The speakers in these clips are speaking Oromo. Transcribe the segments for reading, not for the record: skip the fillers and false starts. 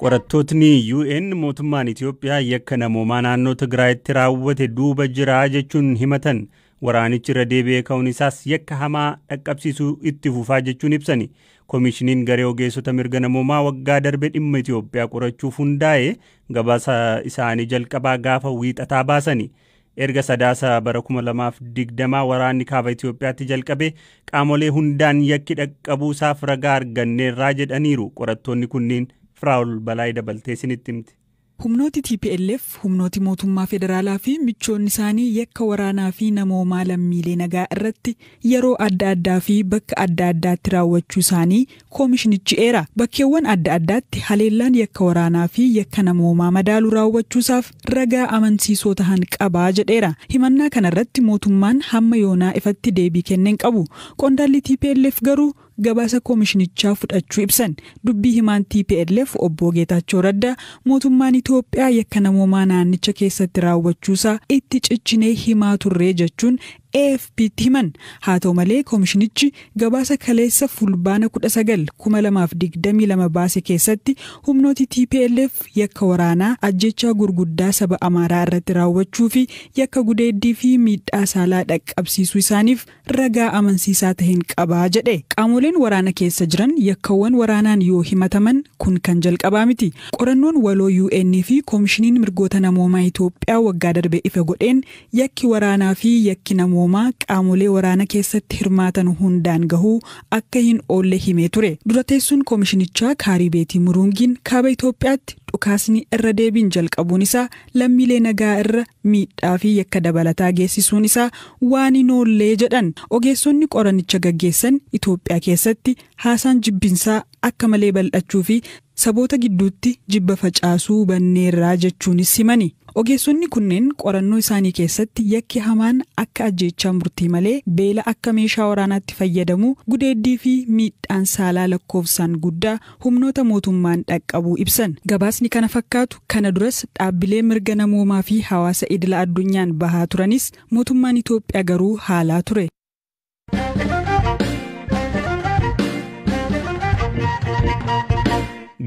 Qorattootni UN mootummaan Itoophiyaa yakka namoomaa naannoo Tigraayitti raawwate duuba jira jechuun himatan. Waraanichi irra deebi'ee ka'uun isaas yakka hamaa dhaqqabsiisuu itti fufaa jechuun ibsani. Koomishiniin garee ogeessota mirga namoomaa waggaa darbe dhimma Itoophiyaa qorachuuf hundaa'e gabaasa isaanii jalqabaa gaafa Wiixataa baasani. Erga Sadaasa bara 2020 waraanni kaaba Itoophiyaatti jalqabe qaamolee hundaan yakki dhaqqabuusaaf ragaa arganneerraa jedhaniiru. Qorattoonni kunniin Firaa'ol Balaayii dabaltee isinitti himti. Humnooti TPLF, humnooti mootummaa federaalaa fi michoonni isaanii yakka waraanaa fi namoomaa lammiilee nagaa irratti yeroo adda addaa fi bakka adda addaatti raawwachuu isaanii koomishinichi eera. Bakkeewwan adda addaatti haleellaan yakka waraanaa fi yakka namoomaa madaalu raawwachuusaaf ragaa amansiisoo tahan qabaa jedheera. Himannaa kanarratti mootummaan hamma yoonaa ifatti deebii kenneen qabu. Qondaalli TPLF garuu gabaasa koomishinichaa fudhachuu ibsan. Dubbii himaan TPLF obbo Geetaachoo Raddaa mootummaan Itoophiyaa yakka namoomaa naannicha keessatti raawwachuusaa itti cichinee himaa turree jechuun AFP'tti himan. Haa ta'u malee, koomishinichi gabaasa kaleessa Fulbaana 19 2022 baase keessatti humnooti TPLF yakka waraanaa, ajjechaa gurguddaa saba Amaaraa irratti raawwachuu fi yakka gudeeddii fi miidhaa saalaa dhaqqabsiisuu isaaniif ragaa amansiisaa taheen qabaa jedhe. Qaamoleen waraana keessa jiran yakkawwan waraanaan yoo himataman kun kan jalqabaa miti. Qorannoon waloo UN fi Koomishiniin Mirgoota Namoomaa Itoophiyaa waggaa darbe ifa godheen yakki waraanaa fi yakki namoomaa qaamolee waraana keessatti hirmaatan hundaan gahuu akka hin oolle himee ture. Dura teessuun koomishinichaa Kaarii Beetii Muruungiin kaaba Itoophiyaatti dhukaasni irra deebiin jalqabuun isaa lammiilee nagaa irra miidhaa fi yakka dabalataa geessisuun isaa waan hin oollee jedhan. Ogeessonni qoranicha gaggeessan Itoophiyaa keessatti haasaan jibbinsaa akka malee bal'achuu fi saboota gidduutti jibba facaasuu hubanneerraa jechuunis himani. Ogeessonni kunneen qorannoo isaanii keessatti yakki hamaan akka ajjeechaa murtii malee, beela akka meeshaa waraanaatti fayyadamuu, gudeeddii fi miidhaan saalaa lakkoofsaan guddaa humnoota mootummaan dhaqqabuu ibsan. Gabaasni kana fakkaatu kana duras dhaabbilee mirga namoomaa fi hawaasa idila addunyaan bahaa turanis mootummaan Itoophiyaa garuu haalaa ture.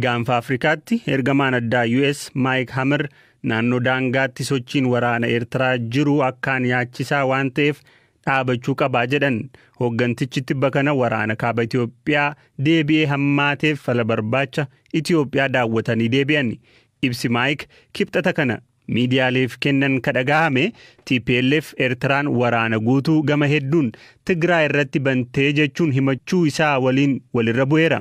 Gaanfa Afrikaatti ergamaan addaa US Maayik Hammer naannoo daangaatti sochiin waraana Eertiraa jiru akkaan yaachisaa waan ta'eef dhaabachuu qabaa jedhan. Hooggantichi tibba kana waraana kaaba Itoophiyaa deebi'ee hammaateef fala barbaacha Itoophiyaa daawwatanii deebi'an. Ibsi Maayik Kibxata kana miidiyaaleef kennan kadhagahame TPLF Eertiraan waraana guutuu gama hedduun Tigraay irratti bantee jechuun himachuu isaa waliin walirra bu'eera.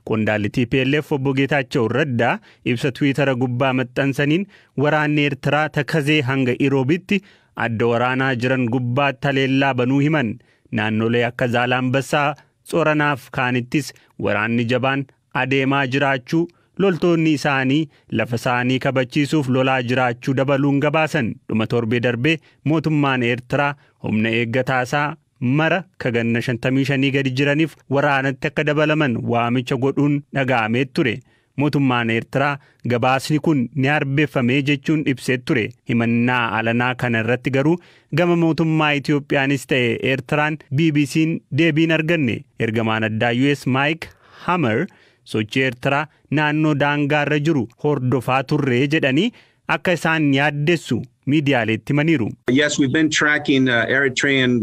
Qondaalli TPLF obbo Geetaachoo Raddaa ibsa Tiwiitara gubbaa maxxansaniin waraanni Eertiraa Takazee hanga Iroobitti adda waraanaa jiran gubbaatti haleellaa banuu himan. Naannolee akka Zaalaambassaa, Tsoranaaf kaanittis waraanni jabaan adeemaa jiraachuu, loltoonni isaanii lafa isaanii kabachiisuuf lolaa jiraachuu dabaluun gabaasan. Dhuma torbee darbee mootummaan Eertiraa humna eeggataasaa mara kaganna 55 gadi jiraniif waraanatti akka dabalaman waamicha godhuun dhaga'amee ture. Mootummaan Eertiraa gabaasni kun ni arbeeffamee jechuun ibsee ture. Himannaa alanaa kana irratti garuu gama mootummaa Itoophiyaanis ta'e Eertiraan BBC'n deebiin arganne. Ergamaan addaa US Mike Hammer sochii Eertiraa naannoo daangaarra jiru hordofaa turre jedhanii akka isaan yaaddessu miidiyaaleetti himaniiru. Yes, we've been tracking Eritrean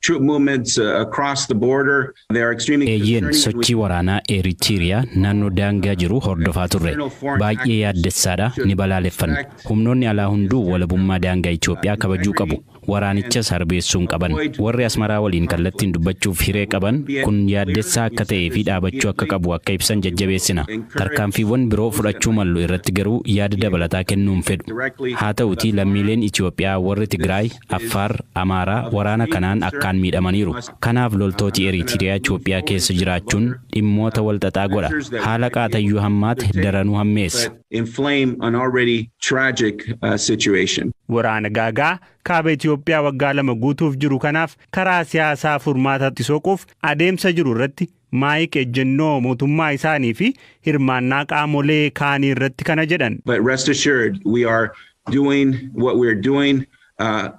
troop movements across the border. They are extremely Eeyyeen, sochii waraanaa Eritiriyaa naannoo daangaa jiru hordofaa turre. Baay'ee yaaddessaadha, ni balaaleffanna. Humnoonni alaa hunduu walabummaa daangaa Itoophiyaa kabajuu qabu. Waraanichas harbeessuu hin qaban. Warri Asmaraa waliin kallattiin dubbachuuf hiree qaban kun yaaddessaa akka ta'ee fi dhaabachuu akka qabu akka ibsan jajjabeessina. Tarkaanfiiwwan biroo fudhachuu mallu irratti garuu yaada dabalataa kennuu hin fedhu. Haa ta'utii lammiileen Itoophiyaa warri Tigraay, Affaar, Amaaraa waraana kanaan akkaan miidhamaniiru. Kanaaf loltooti Eritiriyaa Itoophiyaa keessa jiraachuun dhimmoota walxaxaa godha. Haala qaatayyuu hammaate daranuu hammeessa. Inflame an already tragic situation. Waraana gaagaa kaaba Itoophiyaa waggaa 2 guutuuf jiru kanaaf karaa siyaasaa furmaatatti soquuf adeemsa jiru irratti Maayik ejjennoo mootummaa isaanii fi hirmaannaa qaamolee kaanii irratti kana jedhan. But rest assured, we are doing what we're doing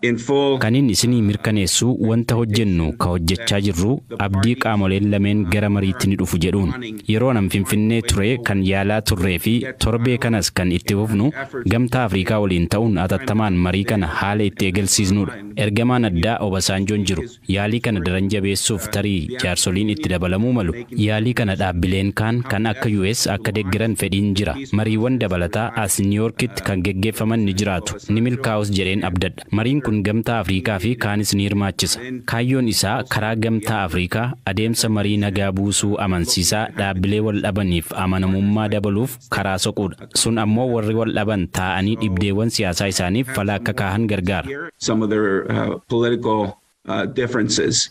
In full. Kanin isinii mirkaneessu wanta hojjennu ka hojjechaa jirru abdii qaamoleen lameen gara mariitti ni dhufu jedhuun. Yeroo nan Finfinnee ture kan yaalaa turree fi torbee kanas kan itti fufnu Gamtaa Afriikaa waliin ta'uun atattamaan marii kana haala itti eegalsiisnudha. Ergamaan addaa Obasaanjoon jiru. Yaalii kana daran jabeessuuf tarii jaarsoliin itti dabalamuu malu. Yaalii kana dhaabbileen kaan kan akka US akka deeggaran fedhiin jira. Mariiwwan dabalataa as New Yorkitti kan geggeeffaman ni jiraatu. Ni milkaa'us jedheen abdadha. Mariin kun Gamtaa Afriikaa fi kaanis ni hirmaachisa. Kaayyoon isaa karaa Gamtaa Afriikaa adeemsa marii nagaa buusuu amansiisaa dhaabbilee wal dhabaniif amanamummaa dabaluuf karaa soquudha. Sun ammoo warri wal dhaban taa'anii dhibdeewwan siyaasaa isaaniif fala akka kaahan gargaara. Some of their political differences.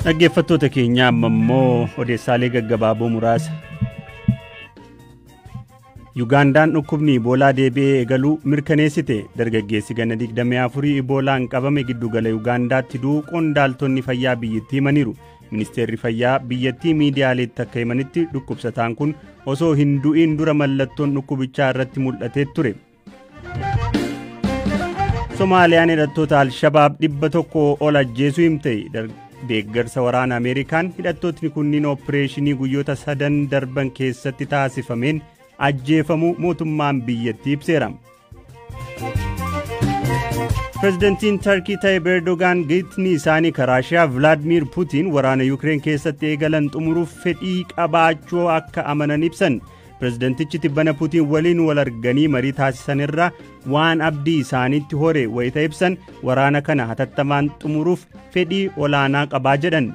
Dhaggeeffattoota keenya, amma immoo odeessaalee gaggabaaboo muraasa. Yugaandaan dhukkubni Iboolaa deebi'ee eegaluu mirkaneessite. Dargaggeessi ganna 24 Iboolaan qabame giddugala Yugaandaatti du'uu qondaaltonni fayyaa biyyattii himaniiru. Ministeerri fayyaa biyyattii miidiyaaleetti akka himanitti, dhukkubsataan kun osoo hin du'iin dura mallattoon dhukkubichaa irratti mul'atee ture. Somaaliyaan hidhattoota Alshabaab 100 ol ajjeesuu himte. Deeggarsa waraana Ameerikaan hidhattootni kunniin opereeshinii guyyoota 3 darban keessatti taasifameen ajjeefamuu mootummaan biyyattii ibseera. Pireezidantiin Tarkii Tayyip Erdogaan gitni isaanii kan Raashiyaa Vilaadimir Putin waraana Yukireen keessatti eegalan xumuruuf fedhii qabaachuu akka amanan ibsan. Pireezidantichi tibbana Putin waliin wal arganii marii taasisan irraa waan abdii isaaniitti hore wayita ibsan, waraana kana hatattamaan xumuruuf fedhii olaanaa qabaa jedhan.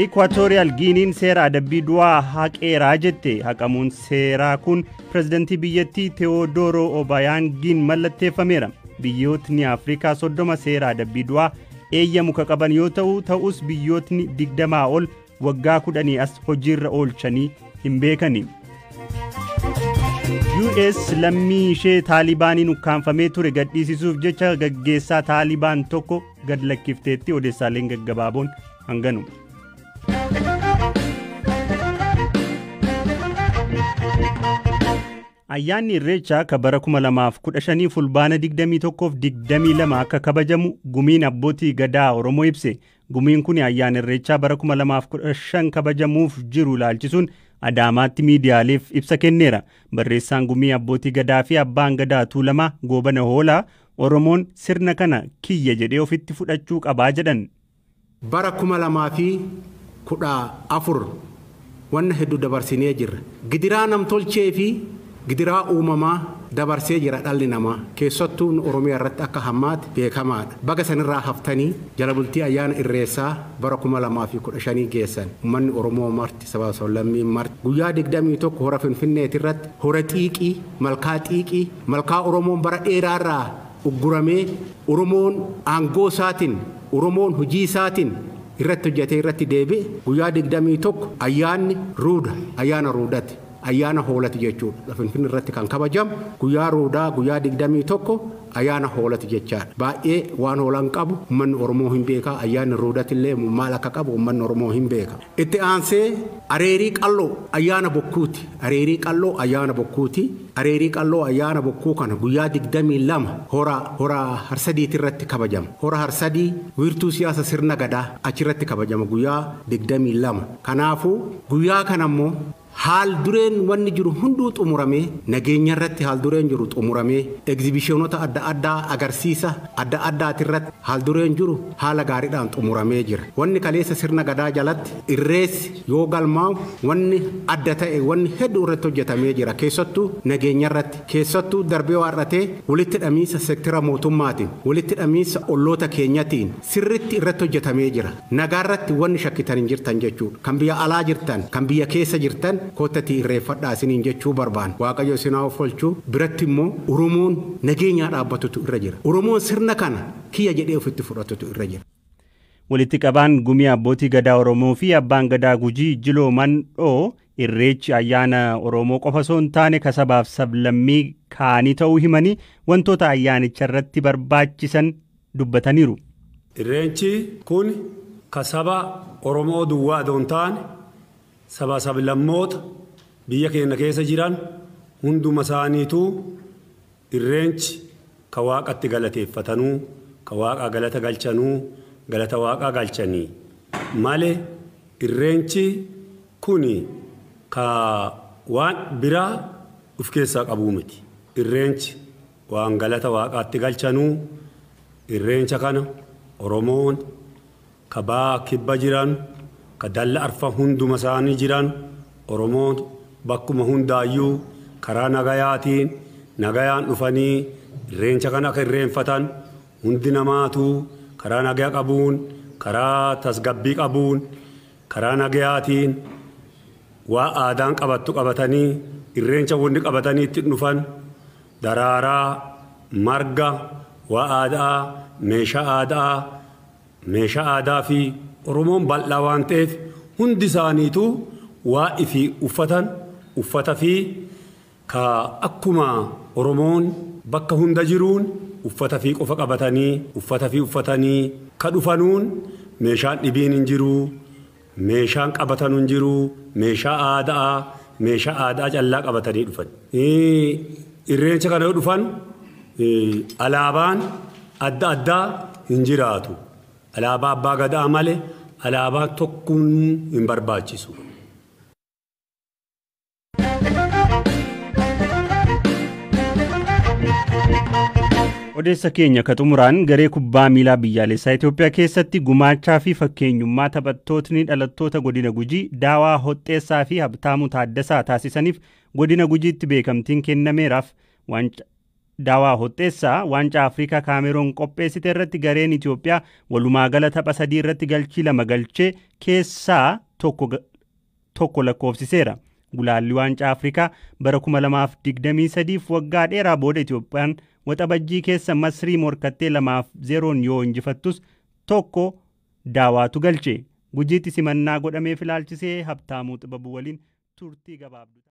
Ikwaatooriyaal Giiniin seera adabbii du'aa haqeeraa jette. Haqamuun seeraa kun pireezidantii biyyattii Tewoodoro Obayaangiin mallatteeffameera. Biyyootni Afrikaa 30 seera adabbii du'aa eeyyamu ka qaban yoo ta'u, ta'us biyyootni 20 ol waggaa 10 as hojiirra oolchanii hin beekani. US lammii ishee Taalibaaniin ukkaanfamee ture gadhiisisuuf jecha gaggeessaa Taalibaan tokko gad lakkifteetti. Odeessaaleen gaggabaaboon hanganu. Ayyaanni Irreechaa ka bara 2015 Fulbaana 21 22 akka kabajamu gumiin abbootii gadaa Oromoo ibse. Gumiin kun ayyaana Irreechaa bara 2015 kabajamuuf jiru ilaalchisuun Adaamaatti miidiyaaleef ibsa kenneera. Barreessaan gumii abbootii gadaa fi abbaan gadaa Tuulamaa Goobana Hoolaa Oromoon sirna kana kiyya jedhee ofitti fudhachuu qabaa jedhan. Bara 2014 wanna hedduu dabarsinee jirra. Gidiraa namtolchee fi gidiraa uumamaa dabarsee jira dhalli namaa, keessattuu Oromiyaa irratti akka hammaatti beekamaadha. Baga sanirraa haftanii jala bultii ayyaana Irreessaa bara 2015 geessan. Uummanni Oromoo marti, saba sablammii marti, guyyaa 21 hora Finfinneeti irratti, hora xiiqii, malkaa xiiqii, malkaa Oromoon bara dheeraarraa ugguramee, Oromoon aangoo isaatiin, Oromoon hojii isaatiin irratti hojjetee irratti deebi'e, guyyaa 21 ayyaanni ruuda, ayyaana ruudati. Ayyaana hoolati jechuudha. Finfinnee irratti kan kabajamu guyyaa ruudaa, guyyaa 21 ayyaana hoolati jechaadha. Baay'ee waan hoolaan qabu uummanni Oromoo hin beeka. Ayyaanni ruudati illee maal akka qabu uummanni Oromoo hin beeka. Itti aansee areerii qalloo ayyaana bokkuuti. Areerii qalloo ayyaana bokkuuti. Areerii qalloo ayyaana bokkuu kana guyyaa 22 hora Harsadiiti irratti kabajama. Hora Harsadii, wiirtuu siyaasa sirna gadaa, achirratti kabajama guyyaa 22. Kanaafuu guyyaa kana immoo haal dureen wanni jiru hunduu xumuramee, nageenya irratti haal dureen jiru xumuramee, egzibishoonota adda addaa, agarsiisa adda addaati irratti haal dureen jiru haala gaariidhaan xumuramee jira. Wanni kaleessa sirna gadaa jalatti irreessi yoo galmaa'u wanni adda ta'e wanni hedduu irratti hojjetamee jira. Keessattuu nageenya irratti, keessattuu darbee waarratee walitti hidhamiinsa seektara mootummaatiin, walitti hidhamiinsa olloota keenyatiin sirritti irratti hojjetamee jira. Nagaa irratti wanni shakkitan hin jirtan jechuudha. Kan biyya alaa jirtan, kan biyya keessa jirtan, koottatii irreeffadhaa isiniin jechuu barbaan. Waaqayyo isin haa oolchuu. Biratti immoo Oromoon nageenyaa dhaabbatutu irra jira. Oromoon sirna kana kiyya jedhee ofitti fudhatutu irra jira. Walitti qabaan gumii abbootii gadaa Oromoo fi abbaan gadaa Gujii Jiloo Mandhoo Irreechi ayyaana Oromoo qofa osoo hin taane ka sabaaf sablammii kaanii ta'uu himanii, wantoota ayyaanicha irratti barbaachisan dubbataniiru. Irreechi kun ka saba Oromoo duwwaa osoo hin taane saba sablammoota Biyya keenya keessa jiran hunduma isaaniitu irreenchi ka waaqatti galateeffatanuu ka waaqa galata galchanuu galata waaqaa galchanii malee irreenchi kuni ka waan biraa of keessaa qabuu miti. Irreenchi waan galata waaqaatti galchanuu irreencha kana Oromoon ka baa kibba jiran ka dalla arfa hunduma isaanii jiran Oromoon bakkuma hundaayyuu karaa nagayaatiin nagayaan dhufanii irreencha kana akka irreenfatan hundi namaatu karaa nagaya qabuun karaa tasgabbii qabuun karaa nagayaatiin waa aadaan qabattu qabatanii irreencha wanni qabatanii itti dhufan daraaraa marga waa aadaa meeshaa aadaa fi Oromoon bal'aa waan ta'eef hundi isaaniitu waa ifii uffatan uffata fi ka akkuma Oromoon bakka hunda jiruun uffata fi qofa qabatanii uffata fi uffatanii ka dhufanuun meeshaan dhibiin hin jiru meeshaan qabatan hin jiru meeshaa aadaa callaa qabatanii dhufan. Irreencha kana yoo dhufan alaabaan adda addaa hin jiraatu. Alaabaa abbaa gadaa malee alaabaan tokkoon hin barbaachisu. Odeessa keenya ka xumuraan garee kubbaa miilaa biyyaalessaa Itoophiyaa keessatti gumaachaa fi fakkeenyummaa taphattootni dhalattoota godina Gujii Daawaa Hoxxeessaa fi Habtaamuu Taaddasaa taasisaniif godina Gujiitti beekamtiin kennameeraaf. Daawaa Hoxxeessaa waancaa Afrikaa Kaameroon qopheessite irratti gareen Itoophiyaa walumaa gala tapha 3 irratti galchii 2 galchee keessaa tokko lakkoofsiseera. Gulaalli waancaa Afrikaa bara 2023 waggaa dheeraa booda Itoophiyaan waxabajjii keessa Masrii morkattee 2-0 yoo injifattus tokko Daawaatu galche. Gujiitti simannaa godhameef ilaalchisee Habtaamuu Xibabuu waliin turtii gabaabduu.